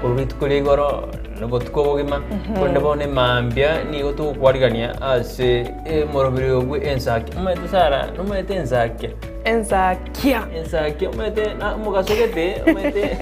Korwa rituko ria igoro na obotuko obogima, korende bono emambia nigo togokwarigania ase emoroberi obwe ensaki. Omanyete Sarah, nomanyete ensakia? Ensakia. Ensakia omanyete na omogaso gete, omanyete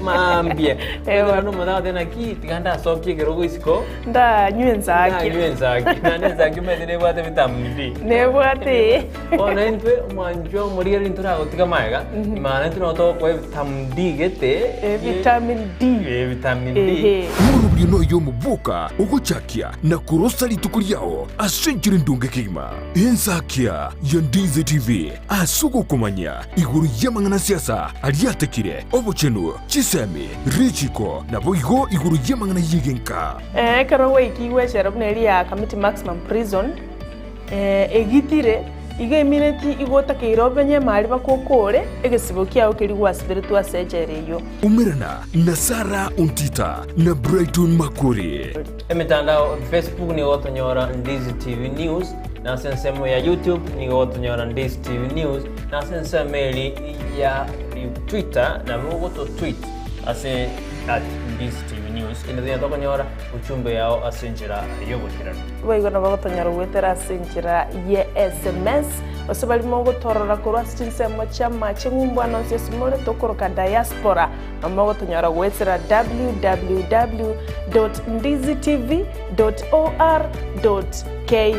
mambia. Ewa. Omanyete omonto agoteba naki tiga ndasokie ekerogo isiko, Ndanywe ensakia. ndanywe ensakia. Naende ensakia omanyete nebwate vitamin D. Nebwate. Bono intwe omwanchwa omorigereria ntoragotiga magega, maana intwe nabo togokoa evitamin D gete, Vitamin D. Eh, vitamin D. Ehe. Omorobio noyo omoboka ogochakia na korosa rituko riao ase enchera endonge kegima. Ensakia ya Ndizi TV ase ogokomanya igoro y'amang'ana a siasa aria atekire, obochenu, chisemi, richiko, naboigo igoro y'amang'ana y'egenka. Ekero gwaikigwe echela buna eria ya Kamiti Maximum Prison, Egitire, igo emineti igo otakeire obenye emari bakokore egesibo kiao keria gwasiberetwe ase echela eyio. Umerana na Sarah Ontita na Brighton Makori. Emetandao Facebook nigo gotonyora Ndizi TV News, na ase ensemo ya YouTube nigo gotonyora Ndizi TV News, na ase ensemo eri ya Twitter nabo ogoto tweet ase at Ndizi TV News. Kende tonya tokonyora uchumbe yao ase enchera y'oboikeranu. Boigo nabo gotonyora goetera ase enchera ye sms, gose baria mogotorora korwa ase chinsemo chi'amache ng'umbu ande onsi ase more tokoroka diaspora, nabo mogotonyora goetera www dot ndizitv dot or dot ke.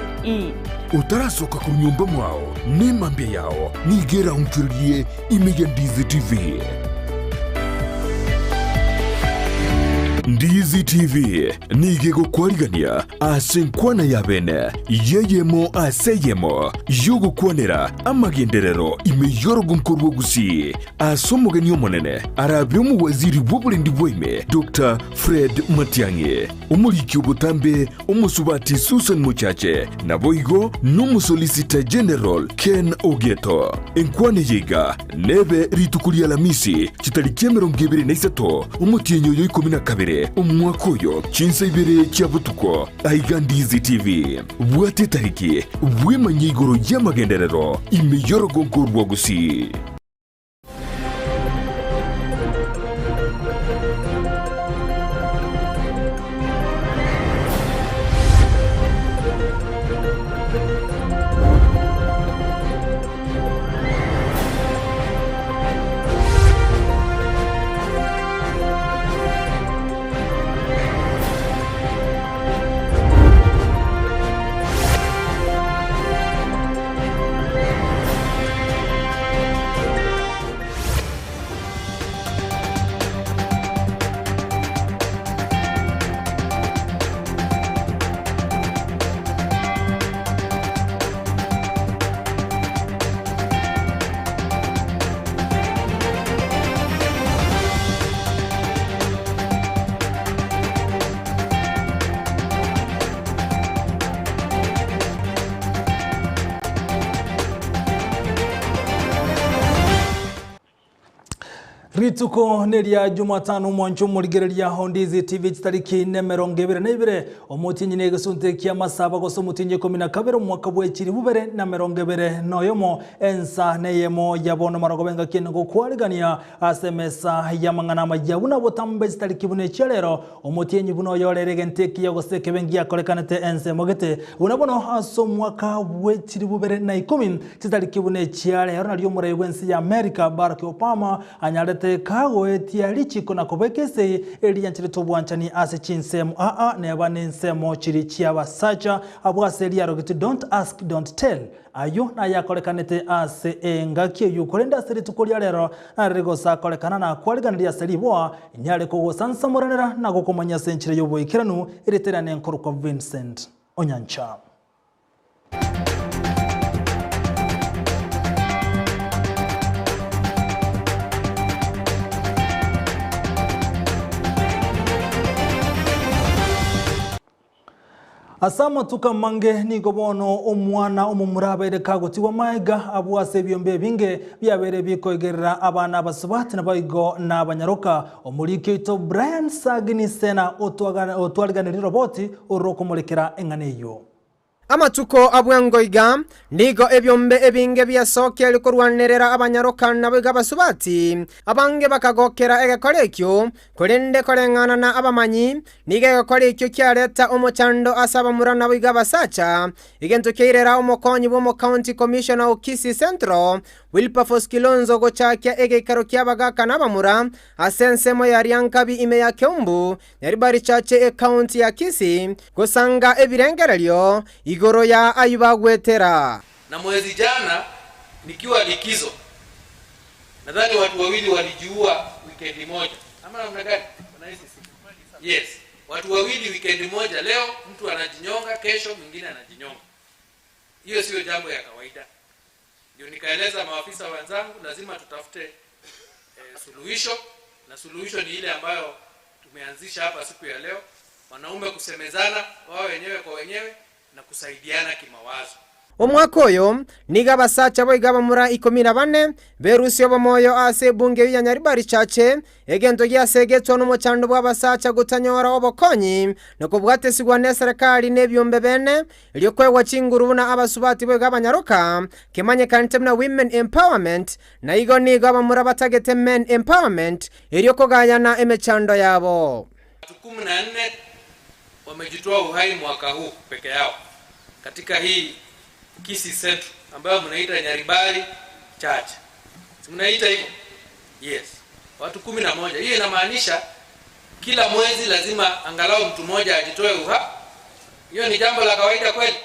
Otarasoka korwa nyomba mwao, nemambia yao nigo eraonchorerie ime ya Ndizi TV. Ndizi TV nigo egokwarigania ase enkwana ya bene y'eyemo ase eyemo y'ogokwanera amagenderero ime y'orogonko rwa Gusii ase omogeni omonene arabe omowaziri bw'oborendi bwa ime Doctor Fred Matiang'i, omoriki obotambe Omosubati Susan Mochache, naboigo n'Omosolicitor General Ken Ogeto. Enkwana eye iga nebe rituko ria Alamisi chitariki emerongo ebere na isato omotienyi oyo ikomi na kabere omwaka oyo chinsa ibere chia botuko aiga Ndizi TV. Bwata etariki bwemanye igoro y'amagenderero ime y'orogongo rwa Gusii. Rituko neria Jumatano omwancho omorigereria o Ndizi TV chitariki nemerongo ebere na ibere omotienyi na egesunte kia amasaba gose omotienyi ikomi na kabere omwaka bwe chilifu bibere na merongo ebere na oyomo ensa neyemo ya bono marogoba engaki ene gokwarigania ase emesa y'amang'ana amaya buna botambe chitariki buna echia rero Omotienyi buna oyorere egento ekiya gose ekebe ngiakorekanete ensemo gete, buna bono ase omwaka bwe chilifu bibere na ikomi, chitariki buna echia rero nario omorai bw'ense ya Amerika Barack Obama anyarete kagoetia richiko na kobeka esegi eriancherete obwanchani ase chinsemo aa neba nensemo chiri chiabasacha abwo ase riarogeti Don't ask, don't tell. Ayio nayakorekanete ase engaki eyio, korende ase rituko ria rero narire gosakorekana na kwariganiria ase riboa, Inyare kogosansamoranera na gokomanya ase enchera y'oboikeranu, erieta riane nkorokwa Vincent Onyancha. Ase amatuko amange nigo bono omwana omomura abeire kagotigwa magega abwo ase ebiombe ebinge biabeire bikoigerera abana abasubati naboigo nabanyaroka. Omoriki oito Brian Sagini Sena otwariganirie roboti orokomorekera eng'ana eyio. Amatuko a bwango iga nigo ebiombe ebinge biasokia korwanerera abanyaroka naboigo abasubati, abange bakagokera egekora ekio, korende koreng'ana na abamanyi, nigo egekora ekio kiareta omochando ase abamura naboigo abasacha, egento kiairera omokonyi bw'omocounty commissioner o Kisii Central, Wilberforce Kilonzo gochakia egeikaro ki'abagaka na abamura ase ensemo ya Riankabi ime ya Keumbu, Nyaribari Church ecounty ya Kisii gosanga ebirengererio igoro ya ayio bagwetera. Na mwezi jana nikiwa likizo, nadhani watu wawili walijiua wikendi moja, ama namna gani? Yes, watu wawili wikendi moja. Leo mtu anajinyonga, kesho mwingine anajinyonga. Hiyo sio jambo ya kawaida. Ndio nikaeleza maafisa wenzangu, lazima tutafute suluhisho, na suluhisho ni ile ambayo tumeanzisha hapa siku ya leo, wanaume kusemezana wao wenyewe kwa wenyewe na kusaidiana kimawazo. Omwaka oyo nigo abasacha boigo abamura ikomi na bane berusia obomoyo ase ebunge ya Nyaribari Chache, egento giasegetwa nomochando bwa abasacha gotanyora obokonyi na kobwatesigwa na eserekari na ebiombe bene erio koegwa chinguru buna abasubati boigo abanyaroka kemanyekanete buna women empowerment, na igo nigo abamura batagete men empowerment erio kogayana emechando yabo. Watu 14 wamejitoa uhai mwaka huu peke yao katika hii Kisii Central ambayo mnaita Nyaribari Church. Si mnaita hivyo? Yes. Watu 11. Hiyo inamaanisha kila mwezi lazima angalau mtu mmoja ajitoe uhai. Hiyo ni jambo la kawaida kweli?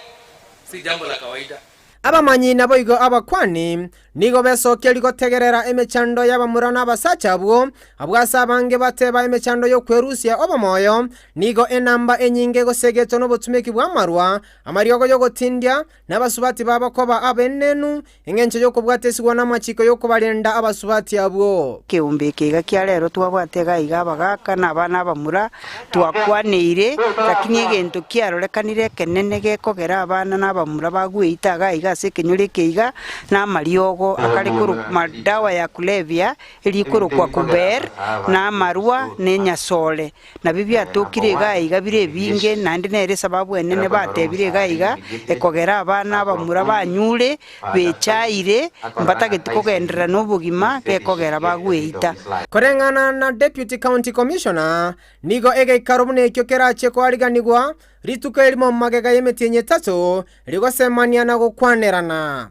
Si jambo la kawaida. Abamanyi naboigo abakwani nigo besokia gotegerera emechando y'abamura n'abasacha abwo abwase abange bateba emechando y'okwerusia obomoyo nigo enamba enyinge gosegetwa n'obotumeki bw'amarwa amariogo y'ogotindia n'abasubati babakoba abenenu eng'encho y'okobwatesigwa n'amachiko y'okobarenda abasubati abwo. Keumbe kiga kia rero twabwate gaiga abagaka na abana abamura twakwaneire, lakini egento kiarorekanire ekenene gekogera abana na abamura bagweita gaiga ase ekenyoro ekeiga na amariogo akare madawa ya kulevya erikorokwa kuber na amarwa na enyasore nabio biatokire iga iga bire ebinge, naende nere esababu enene batebire iga iga ekogera abana abamura banyure bechaire mbatageti kogenderera na obogima gekogera bagweita. Koreng'ana na Deputy County Commissioner nigo egeikaro buna ekio kerache kwariganigwa rituko erimo magega y'emitienyi etato rigosemania na gokwanerana.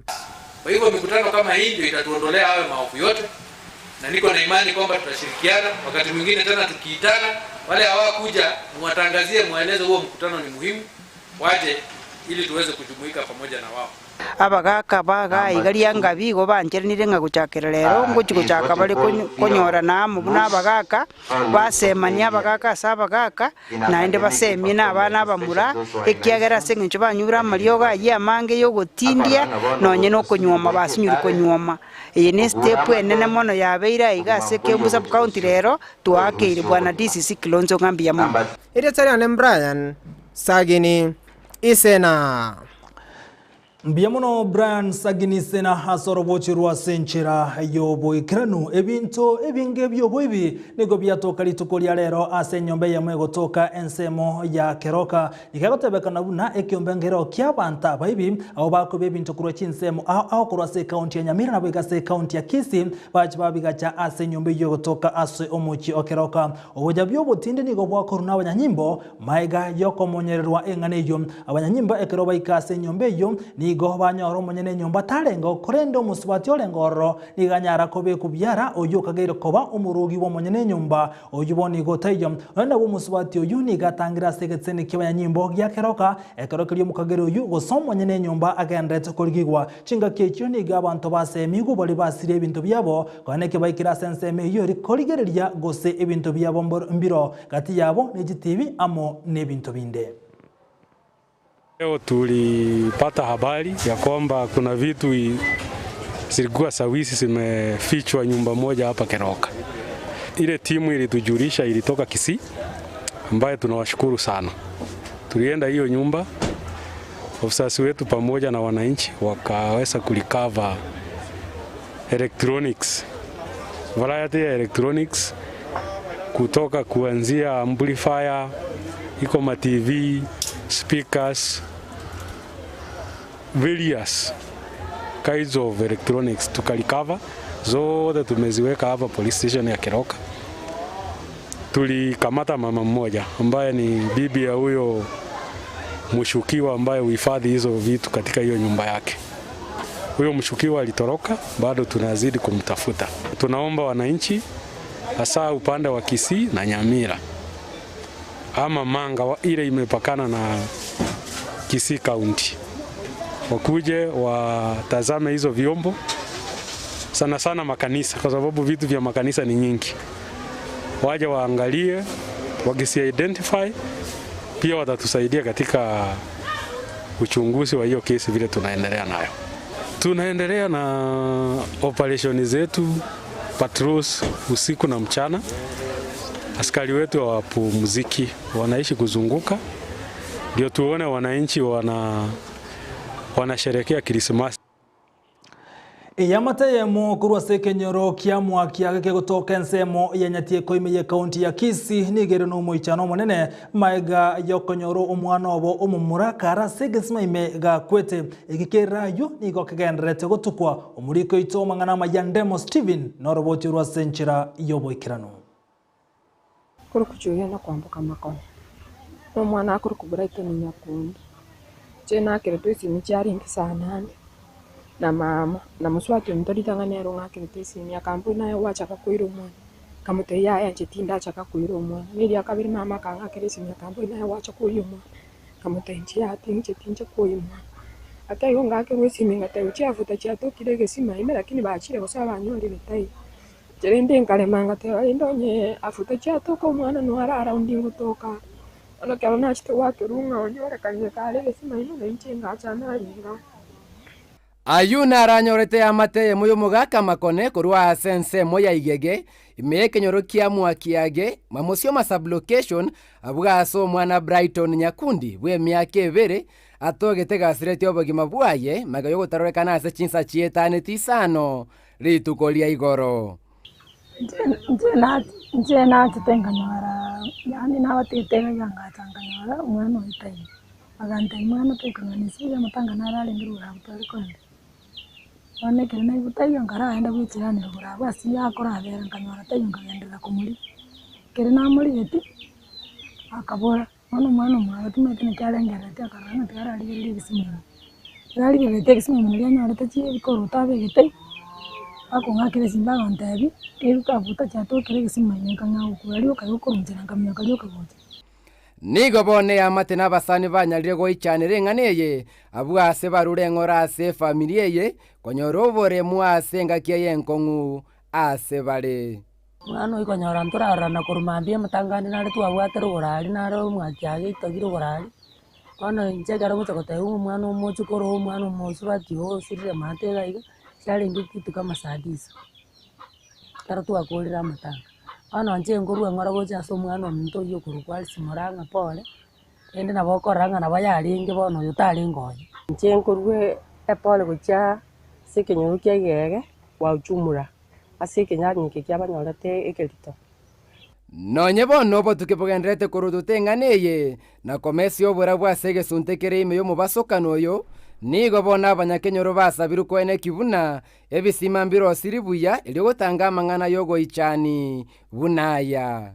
Kwa hivyo mikutano kama hii ndio itatuondolea hayo maovu yote, na niko na imani kwamba tutashirikiana. Wakati mwingine tena tukiitana, wale hawakuja muwatangazie, muwaeleze huo mkutano ni muhimu, waje ili tuweze kujumuika pamoja na wao. Abagaka baga iga ngabi igo bancheranire ng'a gochakera rero ngochi gochaka bare konyora namo buna abagaka basemania abagaka ase abagaka naende basemie na abana abamura ekiagera ase eng'encho banyure amariogo aywo amange yogotindia nonye na okonywoma basinyire konywoma. Eye ne step enene mono yabeire iga ase Kiambu sub county rero twakeire bwana DCC Kilonzo ng'ambi ya mono. Erietariane Brian Sagini Isena. Mbuya mono Brian Sagini Isena ase orobochi rwa ase enchera y'oboikeranu. Ebinto ebinge by'oboibi nigo biatoka rituko ria rero ase enyomba eyemo egotoka ensemo ya Keroka. Igagotebekana buna ekiombe ngero kia abanto abaibi abo bakoba ebinto korwa chinsemo ao ao korwa ase ekaunti ya Nyamira nabo iga ase ekaunti ya Kisii bache babigacha ase enyomba eywo egotoka ase omochie o Keroka. Obocha bw'obotindi nigo bwakorwa na abanyanyimbo maega y'okomonyererwa eng'ana eywo. Abanyanyimbo ekero baika ase enyomba eywo nigo banyora omonyene enyomba tarenge korende omosubati orenge ororo nigo anyara kobekwa biara oywo okageire koba omorogi bw'omonyene enyomba oywo bono nigo otaiyo. Nonya nabo omosubati oywo nigo atangire ase egeteni ki'abanyanyimbo gia Keroka ekero keria omokagere oywo gose omonyene enyomba agenderete korigigwa. Chingaki echio nigo abanto basemigwe baria basirie ebinto biabo konya neke baikire ase ensemo eywo eri korigereria gose ebinto biabo mbiro gati yabo ne chitibi amo n'ebinto binde. Leo tulipata habari ya kwamba kuna vitu zilikuwa sawisi zimefichwa nyumba moja hapa Keroka. Ile timu ilitujulisha ilitoka Kisii, ambaye tunawashukuru sana. Tulienda hiyo nyumba, ofisasi wetu pamoja na wananchi wakaweza kulikava electronics, variety ya electronics kutoka kuanzia amplifier, iko ma TV, speakers Various kinds of electronics tukarecover zote tumeziweka hapa police station ya Keroka. Tulikamata mama mmoja ambaye ni bibi ya huyo mshukiwa ambaye huhifadhi hizo vitu katika hiyo nyumba yake. Huyo mshukiwa alitoroka, bado tunazidi kumtafuta. Tunaomba wananchi hasa upande wa Kisii na Nyamira ama Manga ile imepakana na Kisii County wakuje watazame hizo vyombo, sana sana makanisa, kwa sababu vitu vya makanisa ni nyingi. Waje waangalie, wakisi identify pia watatusaidia katika uchunguzi wa hiyo kesi vile tunaendelea nayo. Tunaendelea na operation zetu patrols usiku na mchana. Askari wetu hawapumziki, wanaishi kuzunguka, ndio tuone wananchi wana wanasherekea Krismasi. Eyamate yemo korwa ase ekenyoro kia mwaki age kegotoka ensemo ya Nyatieko ime ye kaunti ya Kisii nigere na omoichano omonene maega yokonyora omwana obo omomura kara ase egesima ime gakwete egikerayo nigo kegenderete gotukwa omoriko oito omang'ana amaya Ndemo Stephen noroboti orwa ase enchera yoboikeranu. Kuri kuchuya na kwamboka makono nomwana akuri ku Brighton Nyakundi nche esimi chiarenge saa nane na mama na moswati ominto ritang'ani ere ong'akerete esimi akambori naye gwachaka koira omwana, nkamotebia yaya inche tindachaka koira omwana, na eria kabere mama akang'akera esimi akambori naye gwacha koyia omwana, nkamotebia inche yaya inche tinche koyia omwana. Ata igo ngakerwa esimi ngatebwa chiafuta chiatokire egesima ime lakini bachire gose abanyorire taiyo. Inche rende nkarema ngateba rende onye afuta chiatoka omwana no ara around ngotoka are. Bono ekero nachete gwakerwa ng'a onyorekanire kare egesima ime na inche ngacha naringa. Ayio naranyorete amate eyemo y'omogaka makone korwa ase ensemo ya Igege, ime y'ekenyoro kia Mwakiage, Mamosioma Sub-location, abwo ase omwana Brighton Nyakundi bw'emiaka ebere atogete gasiretie obogima bwaye magega y'ogotarorekana ase chinsa chi'etaneti isano rituko ria igoro. Inche nachete nkanyora yaani nabatete iga ngacha nkanyora omwana oyo taiyo. Bagantebia mwana toikonyora na esiburi amatanga naro arenge rogoro abwo tware koenda. Bono ekero naigwa taiyo nkaragenda goicheranera rogoro abwo ase akorabera nkanyora taiyo nkagenderera komoria. Ekero namorigetie, akabora, bono omwana omwabo timanyeti naki arengerereti akarora ng'a tiga ararigereria egesima ime. Ekero arigereretie egesima ime naria anyorete chi ebikoroto abegete, akong'akera esimi bagontebia, ebikabuta chiatokire egesima ime nkang'aa gokura rioka gokorunchera nkaminyoka rioka gocha. Nigo bono eamate na abasani banyarire goichanera eng'ana eye, abwo aase barure eng'ora ase efamiri eye, konyora oboremu ase engaki eye enkong'u ase bare. Omwana oyio konyora ntorarorana korwa mambia emotangani nare twabwate rogoro aria nare omwaki aye aitogire rogoro aria, bono inche ekero ngocha kotebiwa ng'a omwana omochokoro oo omwana omosubati oo osirire maate iga iga, chiarenge kitu kama saa tisa, ekero twakorire amatanga. Bono inche nkorwa ng'ora gocha ase omwana ominto oyio okorokwa Alice Murang'a pore, rende nabo okorora ng'a nabo yarenge bono oyo tarenge oye. Inche nkorwa epore gochia ase ekenyoro kia Igege kwa ujumla, ase ekenyanya eke kiabanyorete ekerito. Nonye bono obotuki bogendererete korututa eng'ana eye, na komesia oborabu ase egesunte kere ime y'omobasokano oyo, nigo bono abanyakenyoro basabirwe koeneki buna ebisima mbirosiri buya erio gotanga amang'ana y'ogoichani buna aya.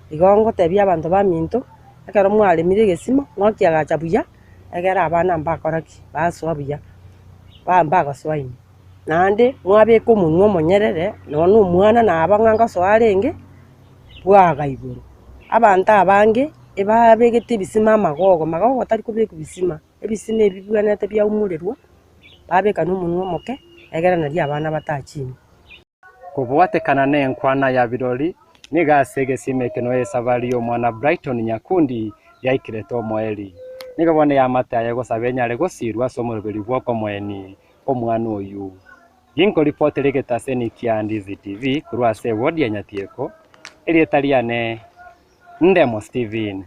Igo ngotebia abanto baminto, ekero mwaremire egesima, mwakiagacha buya, egere abana mbakora ki? Basoa buya, ba mbagosoa ime. Naende mwabeka omonwa omonyerere, nonya na omwana naba ng'a ngosoa arenge, bwaga igoro. Abanto abange ebabegete ebisima amagogo, magogo tari kobekwa bisima, ebisima ebi bibwenerete biaumorerwa, babeka na omonwa omoke, egere nario abana batachie ime. Kobwatekana nenkwana ya birori, nigo ase egesima eke noe esabari y'omwana Brighton Nyakundi yaikirete omoeri. Nigo bono eamate aye egosaba enyare gosirwa ase omoroberi bw'okomoeni omwana oyio. Ginkoripotera egetaseni kia Ndizi TV korwa ase ewodi ya Nyatieko, erieta riane Ndemo Stephen.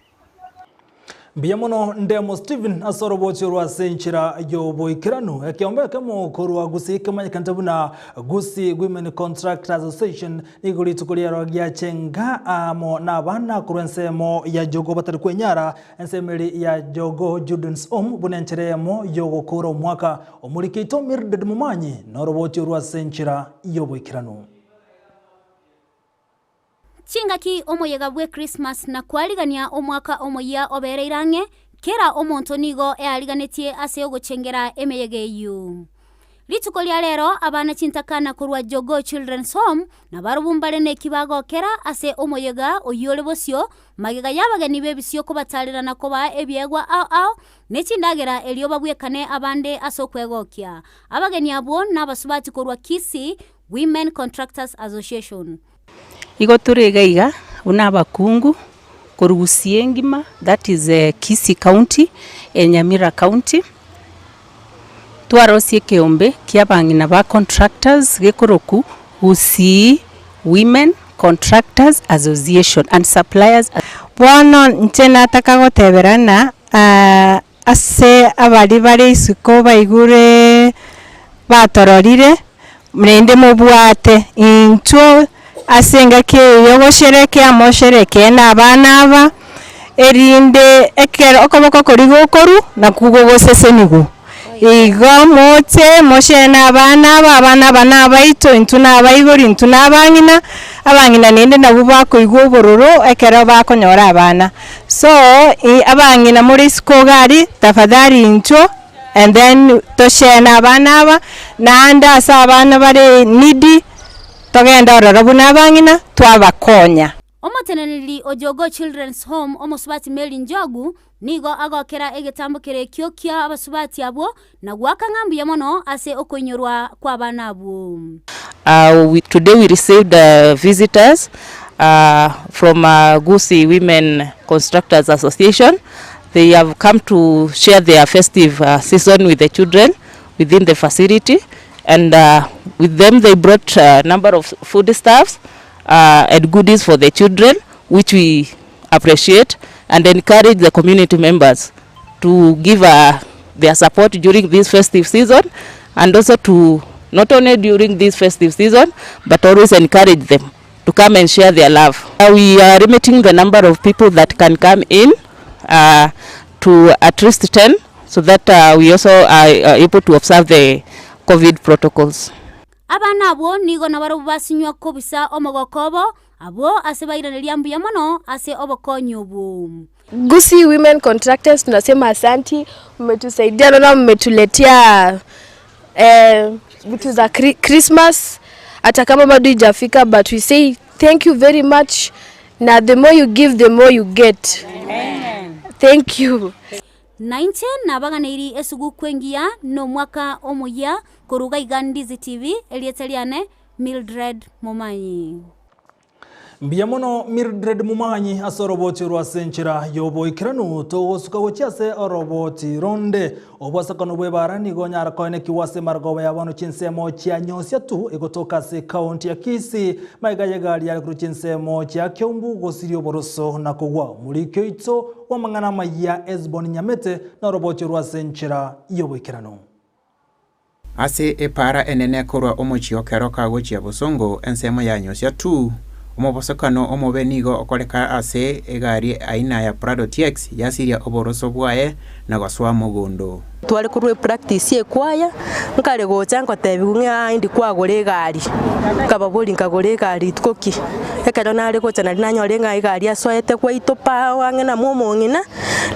Mbuya mono Ndemo Stephen ase orobochio rwa ase enchera y'oboikeranu. Ekeombe ekemo korwa Gusii kemanyekanete buna Gusii Women Contractors Association nigo rituko riaro giachenga amo nabana korwa ensemo ya Jogoo batari kwenyara ensemo eri ya Jogoo Children's Home buna enchera eyemo y'ogokora omwaka. Omoriki oito Mildred Momanyi norobochio rwa ase enchera y'oboikeranu. Chingaki omoyega bw'Ekrismasi na kwarigania omwaka omoyia obereire ang'e, kera omonto nigo eariganetie ase ogochengera emeyega eyio. Rituko ria rero abana chintakana korwa Jogoo Children's Home nabarobwo mbare neki bagokera ase omoyega oyio ore bosio, magega y'abageni b'ebisio kobatarera na kobaa ebiegwa ao ao ne chindagera erio babwekane abande ase okwegokia. Abageni abwo nabasubati korwa Kisii Women Contractors Association. Igo tore iga iga buna abakungu korwa Gusii engima that is Kisii county and Nyamira county, twarosia ekeombe kia abang'ina ba contractors gekorokwa Gusii Women Contractors Association and Suppliers. Bono inche nataka gotebera ng'a ase abaria bare isiko baigure batororire, naende mobwate intwe ase engaki eye yogosherekea mosherekee na abana aba, erinde ekero okoboko koria gokorwa nakwo gogosesenigwa. Igo moche moshere na abana aba, abana aba nabaito, intwe nabaibori, intwe nabang'ina, abang'ina naende nabwo bakoigwa obororo ekero bakonyora abana. So, abang'ina more isiko iga aria, tafadhali intwo and then toshare na abana aba, naende ase abana bare needy, togende ororo buna abang'ina, twabakonya. Omoteneneri o Jogoo Children's Home omosubati Mary Njogu nigo agokera egetambo kere ekio kia abasubati abwo na goaka ng'a mbuya mono ase okoinyorwa kw'abana abwo. Uh, today we received uh, visitors uh, from uh, Gusii Women Constructors Association. They have come to share their festive uh, season with the children within the facility and uh, with them they brought a number of foodstuffs uh, and goodies for the children which we appreciate and encourage the community members to give uh, their support during this festive season and also to not only during this festive season but always encourage them to come and share their love. Uh, we are limiting the number of people that can come in uh, to at least 10 so that uh, we also are uh, able to observe the COVID protocols. Abana abwo nigo nabarobwo basinywa kobisa omogoko obo, abwo ase bairaneria mbuya mono ase obokonyi obwo. Gusii Women Contractors tunasema asanti, mmetusaidia naona mmetuletea eh, vitu za Christmas hata kama bado ijafika but we say thank you very much na the more you give the more you get. Amen. Thank you. Na inche nabaganeiri esuguku engiya na omwaka omoyia Koruga iga Ndizi TV, erieta riane Mildred Momanyi. Mbuya mono Mildred Momanyi ase oroboti orwo ase enchera y'oboikeranu. Togosuka gochia ase oroboti ronde. Obwasakano bw'ebaara nigo onyara koenekigwa ase emarogoba ya bono chinsemo chia Nyosia tu egotoka ase ekaunti ya Kisii. Magega y'egari yare korwa chinsemo chia Kiambu gosiria oboroso na kogwa. Omoriki oito bw'amang'ana amayia Hesbon Nyamete noroboti orwo ase enchera y'oboikeranu. Ase epaara enene korwa omochie o Keroka gochia bosongo, ensemo ya Nyosia tu, omobosokano omobe nigo okoreka ase egari aina ya Prado TX yasiria oboroso bwaye na gosoa mogondo. Tware korwa epractice ya ekwaya, nkare gocha ngotebiwa ng'a indi kwagora egari, nkababoria nkagora egari rituko ki? Ekero nare gocha nari nanyore ng'a egari asoete gwaito pa ang'e na mwa omong'ina,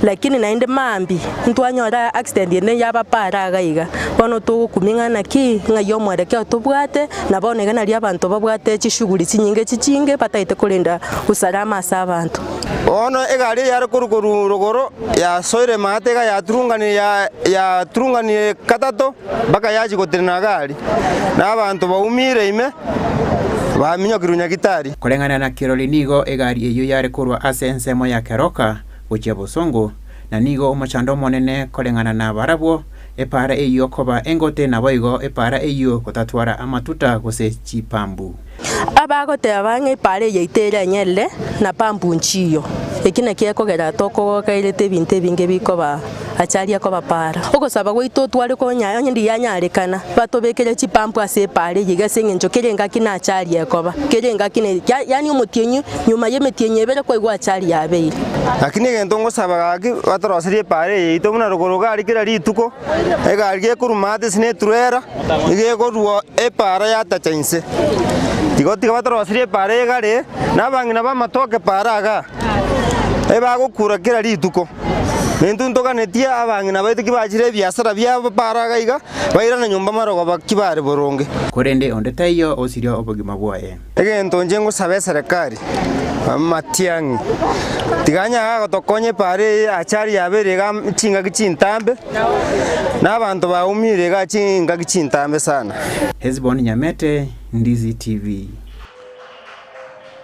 lakini naende mambia ntwanyora accident ende yaba para iga iga. Bono togokumia ng'a naki, ng'ai omwerekeo tobwate, na bono iga nario abanto babwate chishughuli chinyinge chichinge batagete korenda usalama ase abanto. Bono egari eyare korwa korwa rogoro yasoire maate iga yaturunganire ya yaturunganire gatato mpaka yachia gotenena iga aria, na abanto baumire ime, baminyokirwe nyagitari. Koreng'ana na kirori nigo egari eyio yare korwa ase ensemo ya Keroka gochia Bosongo, na nigo omochando omonene koreng'ana nabarabwo, epaara eyio koba engote naboigo epaara eyio gotatwara amatuta gose chipambu. Abagoteba ng'a epaara eye yaito ere enyerere na pambu nchiyo. Eki nakio gekogera tokogokairete ebinto ebinge bikoba achari ekoba para. Ogosaba gwaito otware konya onye ndiyanyarekana, batobekere chipampu ase epara eye iga ase eng'encho kera engaki na achari ekoba, kera engaki ne yaani omotienyi nyuma ya emetienyi ebere kwaigwa achari yabeire. Lakini egento ngosaba gaki batoroserie epara eye yaito buna rogoro iga aria kera rituko, egari gekorwa maate ase ne eturera, nigo ekorwa epara yatacha inse. Igo tiga batoroserie epara eye egare, na abang'ina b'amatoke para igaa, ebagokura kera rituko. Intwe ntoganetie abang'ina baito ki bachire ebiasara biabo para iga iga, bairane nyomba marogoba ki bare boronge. Korende onde taiyo osiria obogima bwaye. Egento inche ngosaba eserekari, amatiang'i, tiga nyare gotokonya epara eye achari yabeire iga chingaki chintambe, na abanto baumire iga chingaki chintambe sana. Hesbon Nyamete, Ndizi TV.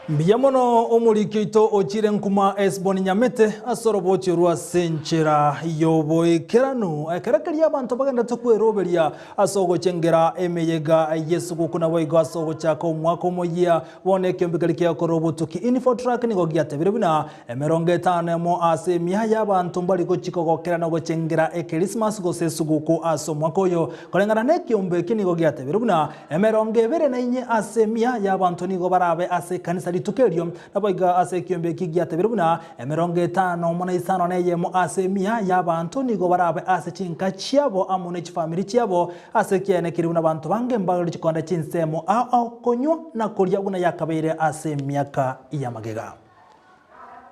Mbuya mono omoriki oito ochire nkuma Hesboni Nyamete ase orobochi orwo ase enchera y'oboikeranu. Ekero keria abanto bagenderete kweroberia ase ogochengera emeyega y'esuguku naboigo ase ogochaka omwaka omoyia, bono ekeombe keria kiakorwa obotuki Infotrak nigo giatebire buna emerongo etano emo ase emia y'abanto mbari gochia kogokera na gochengera Ekerismasi gose esuguku ase omwaka oyo. Koreng'ana nekeombe eke nigo giatebire buna Emerongo ebere na inye ase emia y'abanto nigo barabe ase ekanisa rituko erio, naboigo ase ekiombe eki giatebire buna, emerongo etano na isano na eyemo ase emia y'abanto nigo barabe ase chinka chiabo amo ne chifamiri chiabo, ase ekiene keria buna abanto bange mbagore chikonda chinsemo ao ao konywa na koria buna yakabeire ase emiaka y'amagega.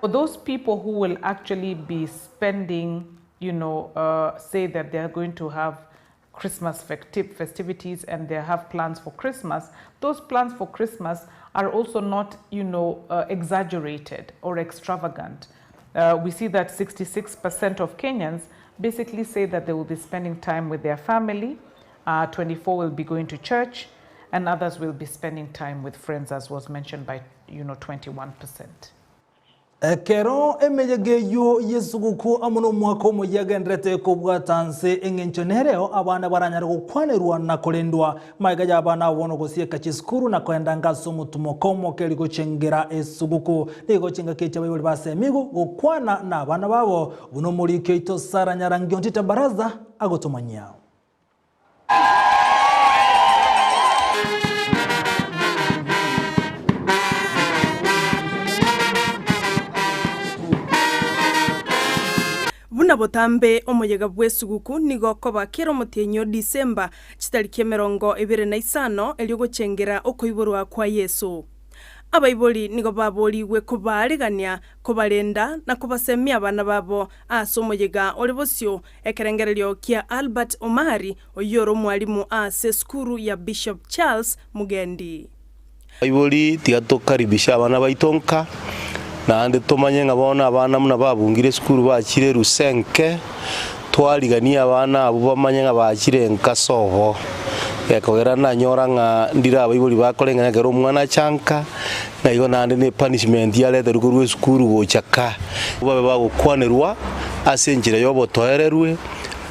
For those people who will actually be spending, you know, uh, say that they are going to have Christmas festivities and they have plans for Christmas, those plans for Christmas are also not, you know, uh, exaggerated or extravagant. Uh, we see that 66% of Kenyans basically say that they will be spending time with their family, uh, 24 will be going to church, and others will be spending time with friends, as was mentioned by, you know, 21%. Ekero emeyega eyio y'esuguku amo nomwaka omoyia agenderete kobwata nse, engencho nereo abana baranyare gokwanerwa na korendwa. Magega y'abana abo bono gosieka chisukuru na koenda ase omotumoko omoke rigochengera esuguku. Nigo chingaki echi abaibori basemigwe gokwana nabana babo, buna omoriki oito Sarah Nyarangi Ontita Baraza agotomanyia. Buna botambe omoyega bw'esuguku nigo okoba kera omotienyi o Disemba chitariki 25 erio gochengera okoiborwa kwa Yeso. Abaibori nigo baborigwe kobaarigania, kobarenda, na kobasemia abana babo ase omoyega ore bosio Ekerengererio kia Albert Omari, oyio ore omwalimu ase esukuru ya Bishop Charles Mugendi. Abaibori, tiga tokaribishe abana baito nka, naende tomanye ng'a bono abana buna babungire esukuru bachire Rusenke, twariganie abana abwo bamanye ng'a bachire nka sobo. Gekogera nanyora ng'a ndire abaibori bakoreng'ana ekero omwana acha nka, ng'a igo naende ne epunishment yareterwe korwa esukuru gocha ka. Babe bagokwanerwa ase enchera y'obotoererwe,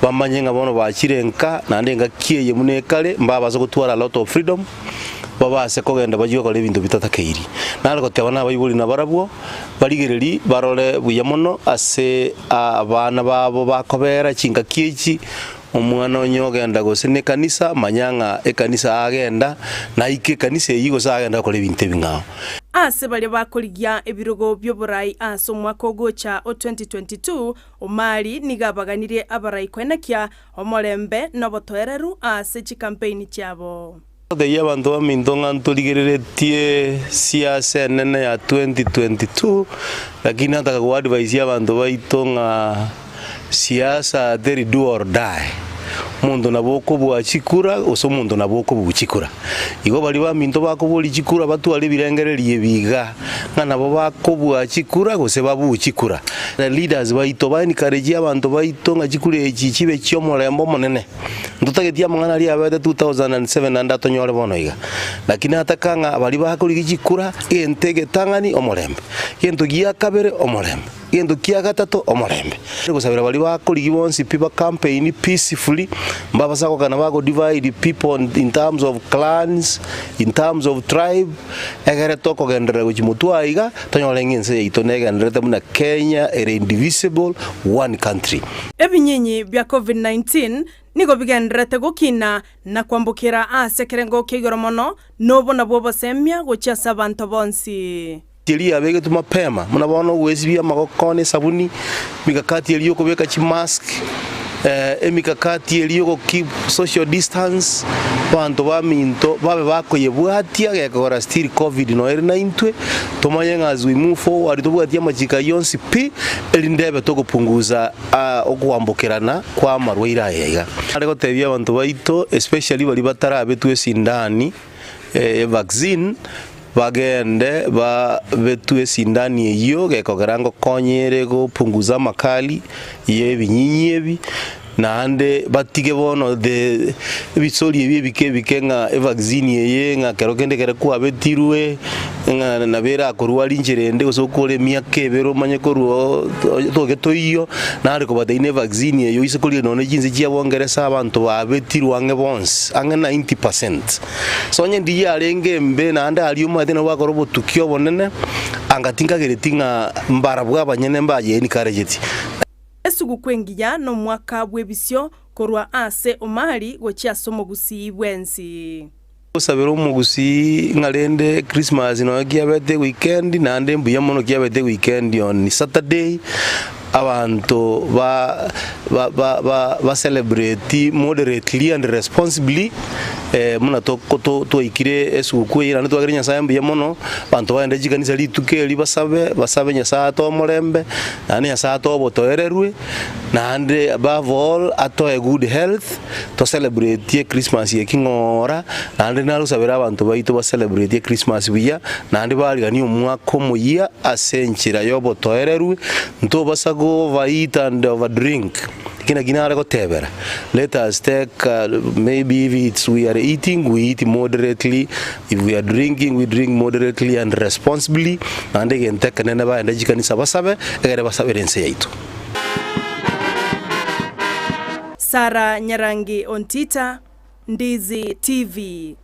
bamanye ng'a bono bachire nka, naende engaki eye buna ekare, mbabase gotwara a lot of freedom, babase kogenda bachie gokora ebinto bitatakeiri. Nare goteba nabaibori nabarabwo, barigererie barore buya mono ase abana babo bakobera chingaki echi, omwana onye ogenda gose na ekanisa, manya ng'a ekanisa agenda, naike ekanisa eyio gose agenda gokora ebinto ebing'ao. Ase baria bakorigia ebirogo bi'oborai ase omwaka ogocha o 2022, Omari nigo abaganirie abarai koenekia omorembe na obotoereru ase chikampeini chiabo. Totebie abanto baminto ng'a ntorigereretie siasa enene ya 2022, lakini nataka goadvise abanto baito ng'a siasa teri do or die. Omonto nabo okobua chikura gose omonto nabo okobua chikura. Igo baria baminto bakoboria chikura batware ebirengererio ebi iga, ng'a nabo bakobua chikura gose babue chikura. Leaders baito ba encourage abanto baito ng'a chikura echi chibe chi'omorembe omonene. Ntotageti amang'ana aria abete 2007 naende atonyore bono iga. Lakini nataka ng'a baria bakorigia chikura, egento egetang'ani omorembe, egento gia kabere omorembe. Egento kia gatato, omorembe. Gosabera baria bakorigia bonsi pi ba campaign peacefully, mbabasa gokana bago divide people in terms of clans, in terms of tribe, egere tokogenderera gochia motwe aiga, tonyore ng'a ense yaito negendererete buna Kenya ere indivisible, one country. Ebinyinyi bia Covid-19 nigo bigendererete gokina na kwambokera ase ekerengo kia igoro mono, na obo nabwo obosemia gochia ase abanto bonsi. Eria yabegetwe mapema, buna bono ogwesibia amagoko nesabuni, emikakati eria yokobeka chimask, emikakati eria yogo keep social distance, abanto baminto babe bakoyebwatia gekogera still covid noyo ere naintwe, tomanye ng'a as we move forward tobwatie amachiko ayio onsi pi, erinde ebe togopunguza okoambokerana kwa amarwaire aya iga. Nare gotebia abanto baito especially baria batarabetwa esindani eye vaccine, Bagende babetwe esindani eyio gekogera ngokonya ere gopunguza amakali y'ebinyinyi ebi, naende batige bono the ebisori ebi ebike ebike ng'a evaccine eye ng'a kero kende ekero kwabetirwe, ng'a nabo erakorwaria inchera ende gose okore emiaka ebere omanye korwa oo otoke toiyio, nare kobatebi na evaccine eye oise koria nonye chinse chia bongeresa abanto babetirwe ang'e bonsi, ang'e 90%. Ase onye ndiria yarenge embe, naende aria omanyete nabo bakora obotuki obonene, anga tinkagereti ng'a mbarabwo abanyene mbaye encourageti. Esuguku engiya nomwaka bw'ebisio korwa ase Omari gochia ase omogusii bwensi. Gosabera omogusii ng'a rende Christmas nonya kiabete eweekend naende mbuya mono kiabete eweekend on Saturday, Abanto ba ba ba ba ba celebrate moderately and responsibly buna toko to twaikire esugukuu eye naende twakire Nyasaye mbuya mono, abanto bagende chikanisa rituko eri basabe, basabe Nyasaye atoe omorembe, naende Nyasaye atoe obotoererwe, naende above all atoe good health, to celebrate echristmas eye king'oora, naende narosabere abanto baito ba celebrate echristmas buya, naende bariganie omwaka omoyia ase enchera y'obotoererwe, ntobasa go over eat and over drink, eki naki nare gotebera, let us take maybe if it's we are eating, we eat moderately, if we are drinking, we drink moderately and responsibly, naende egento ekenene bagende chikanisa basabe, egere basabere ense yaito. Sarah Nyarangi Ontita, Ndizi TV.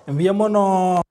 Mbuya mono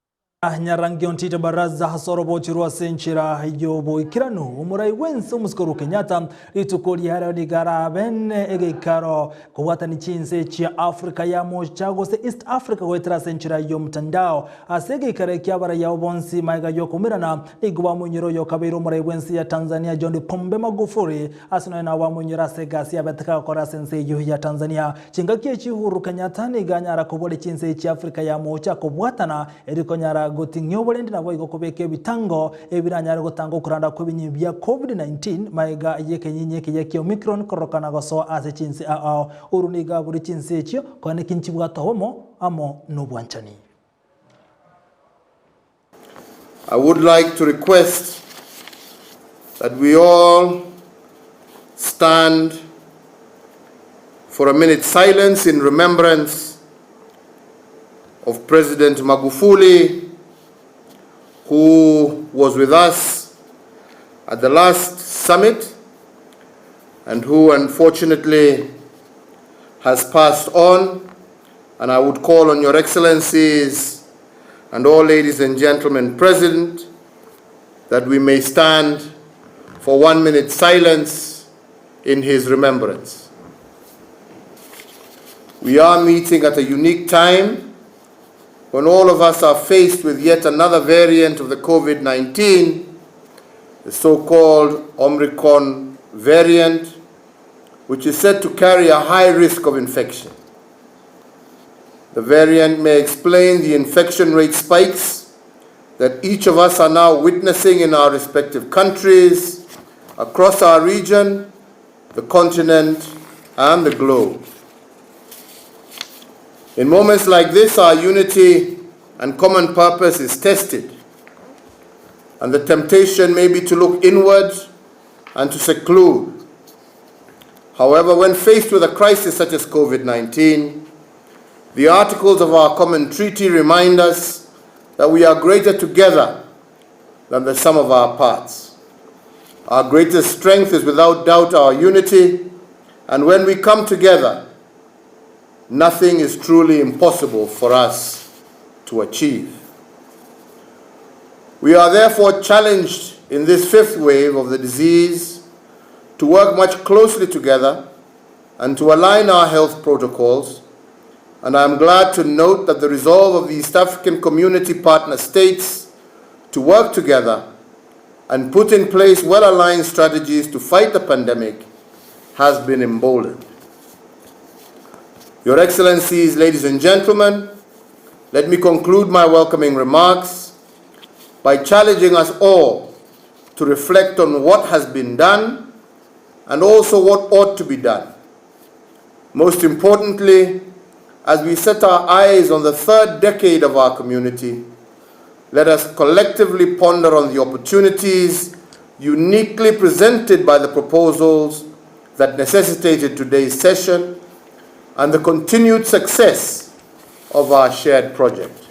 Nyarangi Ontita Baraza ase orobochi rwa ase enchera y'oboikeranu. Omorai bw'ense omosike Uhuru Kenyatta rituko ria rero nigo arabe egeikaro kobwatani chinse chia Africa ya mocha gose East Africa goetera ase enchera y'omtandao. Ase egeikaro eki abarai abo bonsi magega y'okoumerana nigo bamoinyora oyokabeire omorai bw'ense ya Tanzania John Pombe Magufuli Ase nonya nabo bamoinyore ase egasi yabete kagokora ase ense eyio ya Tanzania. Chingaki echi Uhuru Kenyatta nigo anyara koboria chinse chia Afrika ya Moocha kobwatana erio konyara goting'ia oborendi naboigo kobeka ebitango ebiranyare gotanga okoranda kw'ebinyinyi bia Covid-19 magega y'ekenyinyi ekeyia kia Omicron kororokana gosoa ase chinse ao ao. Uhuru nigo aborie chinse echio konya neki nchibwate obomo amo nobwanchani. I would like to request that we all stand for a minute's silence in remembrance of President Magufuli, who was with us at the last summit and who unfortunately has passed on. And I would call on Your Excellencies and all ladies and gentlemen present that we may stand for one minute silence in his remembrance. We are meeting at a unique time when all of us are faced with yet another variant of the COVID 19, the so called Omicron variant, which is said to carry a high risk of infection. The variant may explain the infection rate spikes that each of us are now witnessing in our respective countries, across our region, the continent, and the globe. In moments like this, our unity and common purpose is tested, and the temptation may be to look inward and to seclude. However, when faced with a crisis such as COVID 19, the articles of our common treaty remind us that we are greater together than the sum of our parts. Our greatest strength is without doubt our unity, and when we come together, nothing is truly impossible for us to achieve. We are therefore challenged in this fifth wave of the disease to work much closely together and to align our health protocols. And I am glad to note that the resolve of the East African Community partner states to work together and put in place well-aligned strategies to fight the pandemic has been emboldened. Your Excellencies, ladies and gentlemen, let me conclude my welcoming remarks by challenging us all to reflect on what has been done and also what ought to be done. Most importantly, as we set our eyes on the third decade of our community, let us collectively ponder on the opportunities uniquely presented by the proposals that necessitated today's session and the continued success of our shared project.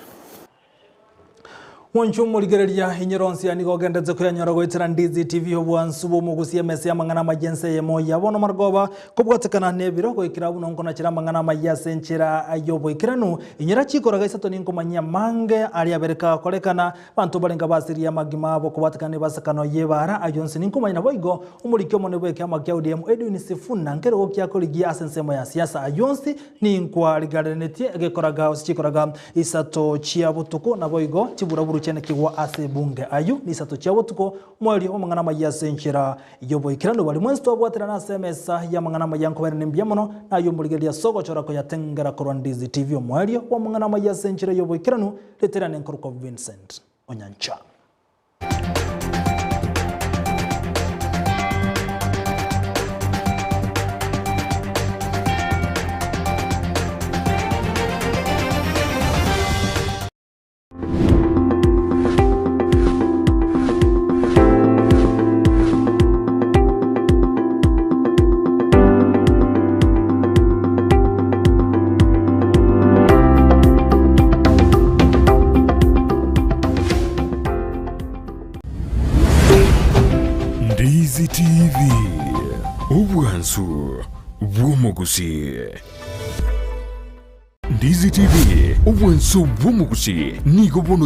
Mwanche omorigereria inyeronsi nigo ogendete koyanyora goetera Ndizi TV obwansu bw'omogusia emesa y'amang'ana amaya ense eyemo ya bono marogoba kobwatekana n'ebiro goikera buna nkonachera amang'ana amaya ase enchera y'oboikeranu inyora chikoraga isato ninkomanyia mange aria abere kagokorekana banto barenge basirie amagima abo kobwatekana nebasakano y'ebara ayio onsi ninkomanya naboigo omoriki omonene bw'ekiama kia ODM Edwin Sifuna nkerogo kiakorigia ase ensemo ya siasa ayio onsi Ninkwarigarenetie egekoraga gose chikoraga isato chia botuko, naboigo chiburaburu chianekigwa ase ebunge. Ayio nisato chia botuko, omoerio bw'amang'ana amaya ase enchera y'oboikeranu. Baria mwensi twabwaterana ase emesa y'amang'ana amaya nkobairane mbuya mono, na ayio mborigereria ase ogochora koyatengera korwa Ndizi TV. Omoerio bw'amang'ana amaya ase enchera y'oboikeranu, reterane nkorokwa Vincent Onyancha. Ndizi TV, obwansu bw'omogusii. Ndizi TV, obwansu bw'omogusii nigo bono.